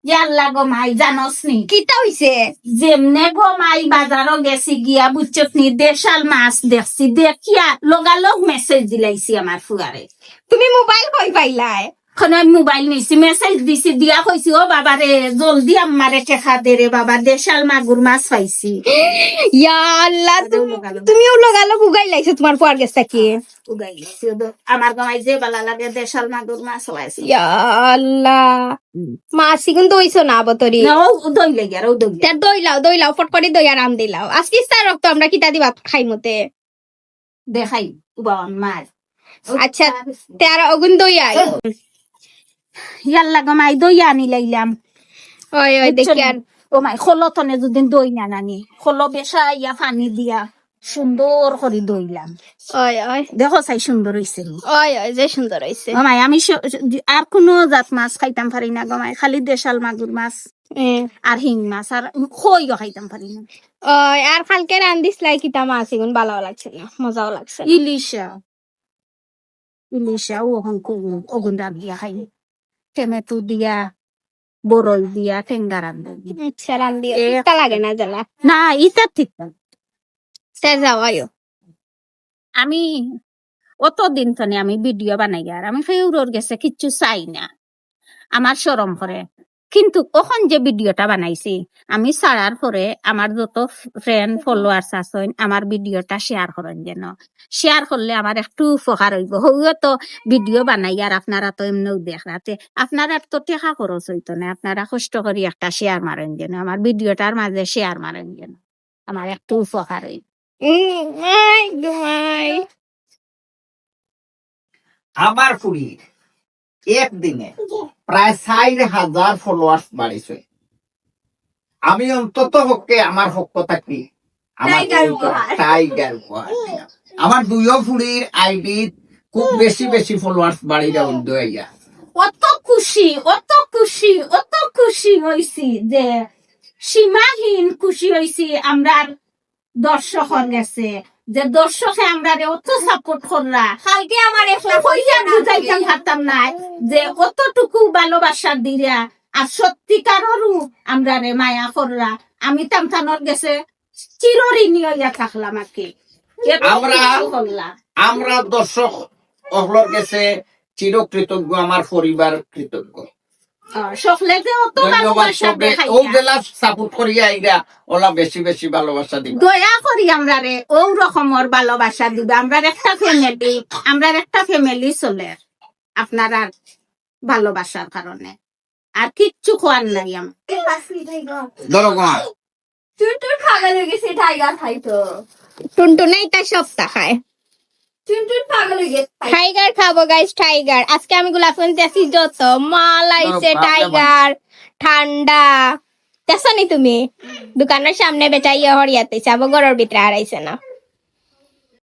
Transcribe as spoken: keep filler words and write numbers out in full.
ইয়াল্লা গো মাই, জানোস নি? কিতা হইছে? যেমনে গো মাই বাজারো গেছি গিয়া, বুঝছত নি, দেশাল মাছ দেখছি, দেখিয়া লগালগ মেসেজ দিলাইছি আমার ফুয়ারে। তুমি মোবাইল কই পাইলায়? এখন আমি মোবাইল নিছি, মেসেজ দিছি, দিয়া কইছি, "ও বাবা রে, জলদি আমারে টেকা দে রে বাবা, দেশাল মাগুর মাছ পাইছি।" ইয়া আল্লাহ, আরে, তুমি- লগালগ। তুমিও লগালগ উগাই লাইছো তোমার ফুয়ার গেছ থাকি। উগাই গেছি, ও দো-, আমার গো মাই যে বালা লাগে দেশাল মাগুর মাছ পাইছি। ইয়া আল্লাহ, হুম। মাছ ইগুন দইছো না বতরি? না, ও দই লাগে আর ও দই লাগে। তে দইলাও, দইলাও, ফট করি দইয়া রান দিলাও। আজকে ইস্তার রক্ত আমরা কিতা দিবা খাই মতে? দেখাই, উবা মার। আচ্ছা, তে আর অগুন দই আই। ইয়াল্লা গো মাই, দই আনি লাইলাম। ওই, ওই, দেখি আর। ও মাই, খলো তনে যদি দই না নানি, খলো বেশা ইয়া পানি দিয়া সুন্দর করি দইলাম। ওই, ওই। দেখো চাই সুন্দর হইছে নি। ওই, ওই, যে সুন্দর হইছে। ও মাই, আমি স-, আর কোনো জাত মাছ খাইতাম পারি না গো মাই, খালি দেশাল মাগুর মাছ এ, আর হিং মাছ আর কইও খাইতাম পারি না। ওই, আর কালকে রান্দিস লাই কিতা মাছ ইগুন ভালাও লাগছে না, মজাও লাগছে না। ইলিশা, ইলিশা, ও অখন কো-, অগুন রান্দিয়া খাই। টেমেটো দিয়া, বরই দিয়া, টেঙ্গা রান্ধি। আচ্ছা, রান্দি এ, ইতা লাগে না জ্বালা। না, ইতা ঠিক না। তে যাও আইও। আমি অতদিন তনে আমি ভিডিও বানাই আর আমি কেউরর গেছে কিচ্ছু চাই না, আমার শরম করে। কিন্তু অখন যে ভিডিওটা বানাইছি, আমি ছাড়ার পরে আমার যত ফ্রেন্ড ফলোয়ার্স আছইন, আমার ভিডিওটা শেয়ার করইন যেন। শেয়ার করলে আমার একটু উপকার হইব। হইও তো ভিডিও বানাই আর আপনারা তো এমনেও দেখরাতে, আপনারার তো টেকা খরচ হইতো না, আপনারা কষ্ট করি একটা শেয়ার মারইন যেন, আমার ভিডিওটার মাঝে শেয়ার মারইন যেন, আমার একটু উপকার হইব। উম, আই গো মাই। আমার ফুড়ির একদিনে প্রায় চাইর হাজার ফলোয়ার্স বাড়িছে। আমি অন্তত পক্ষে আমার পক্ষ থাকি আমার টাইগার ফুড়ির উপহার। টাইগার উপহার দিলাম। আমার দুইও ফুড়ির আইডি খুব বেশি বেশি ফলোয়ার্স বাড়ি যাওয়া দইয়া। অত খুশি, অত খুশি, অত খুশি হইছি যে সীমাহীন খুশি হইছি আমরার দর্শকর গেছে, যে দর্শকে আমরারে অত সাপোর্ট কররা। কালকে আমার একলা কইয়া বুঝাইতাম পারতাম না যে অতটুকু ভালোবাসা দিরা, আর সত্যিকাররও আমরারে মায়া কররা। আমি তামতানর গেছে চিরঋণী হইয়া থাকলাম আর কি। এত আমরা- কিছু করলা। আমরা দর্শক অকলর গেছে চিরকৃতজ্ঞ, আমার পরিবার কৃতজ্ঞ। আহ, সকলে যে অত ধন্যবাদ ভালোবাসা সবে। দেখাইয়া। ও জেলা সাপোর্ট করিয়া আইরা, ওলা বেশি বেশি ভালোবাসা দিবা। দয়া করি আমরারে ও রকমর ভালোবাসা দিবা। আমরার একটা ফ্যামিলি, আমরার একটা ফ্যামিলি চলে আপনারার ভালোবাসার কারণে। আর কিচ্ছু কওয়ার নাই আমার। ধরো কমা। টুনটুন পাগল হয়ে গেছে টাইগার খাইতো। টুনটুনে ইতা সবতা খায়। টুনটুন পাগল হয়ে গেছে। টাইগার খাবো গাইস, টাইগার। আজকে আমি গোলাপগঞ্জ আছি যত মাল আইছে, বাবা, বাবা। টাইগার, ঠান্ডা। দেখছো নি তুমি? দোকানের সামনে বেচা ইয়ে হরিয়াতে চাবো, ঘরের ভিতরে হারাইছে না।